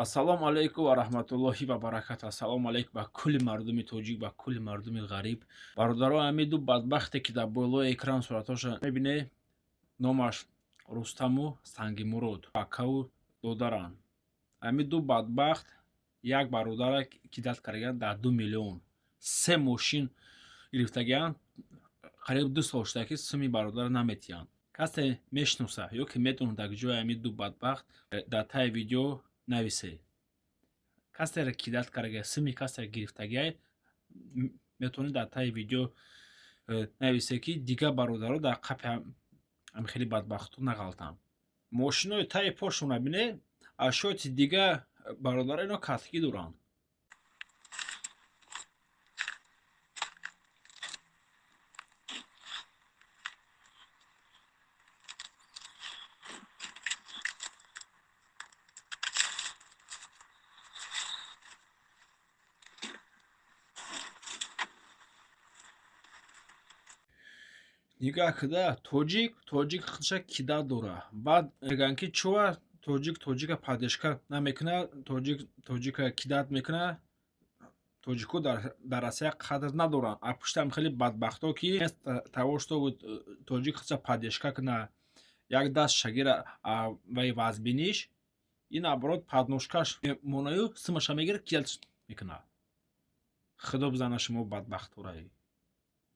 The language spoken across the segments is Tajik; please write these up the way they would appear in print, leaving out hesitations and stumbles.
Ассалому алайкум ва раҳматуллоҳи ва баракату. Ассалому алайкум ба кулли мардуми тоҷик, ба кулли мардуми ғариб. Бародаро, ҳамин ду бадбахте, ки дар болои экран суратҳоша мебинед, номаш Рустаму Сангимурод, акаву додаранд. Ҳамин ду бадбахт як бародара кидать кардагианд дар 2 миллион. Се мошин гирифтагианд, қариб 2 сол шуда, ки суми бародара наметиҳанд. Касе мешиноса ё ки медонад дар ҷои ҳамин ду бадбахт, дар таи видео нависе. Касеро кидать кардагия, суми касеро гирифтагиай, метавонед дар таи видео нависе, ки дигар бародаро дар қапи ҳамин хели бадбахтҳо нағалтанд. Мошинои таи пошона бинед, ашёти дигар бародаро ино катгӣ доранд. Нигаҳ кида, тоҷик, тоҷик худша кидать дора. Баъд мегӯянд, ки чӯа тоҷик тоҷика поддержка намекунад, тоҷик тоҷика кидать мекунад. Тоҷикҳо дар Россия қадр надоранд. А пушти ҳам хеле бадбахтҳо, ки того что тоҷик худша поддержка кунад, як даст шагира вай вазбиниш, ин наоборот подножкаш мемонаю, сумаша мегирад, кидать мекунад. Худо бизана шумо бадбахтҳоро.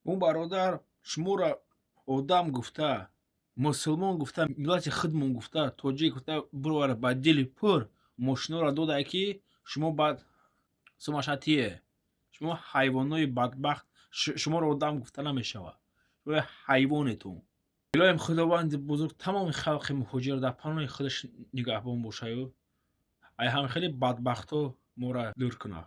Он бародар шуморо одам гуфта, мусулмон гуфта, миллати худмон гуфта, тоҷик гуфта, бировара ба дили пур мошиноро додае, ки шумо баъд сумаша тие. Шумо ҳайвонои бадбахт, шуморо одам гуфта намешавад. Шумо ҳайвонетон. Илоҳим, Худованди бузург тамоми халқи муҳоҷир дар паноҳи худаш нигаҳбон бошаю, ай ҳам хеле бадбахтҳо моро дур кунад.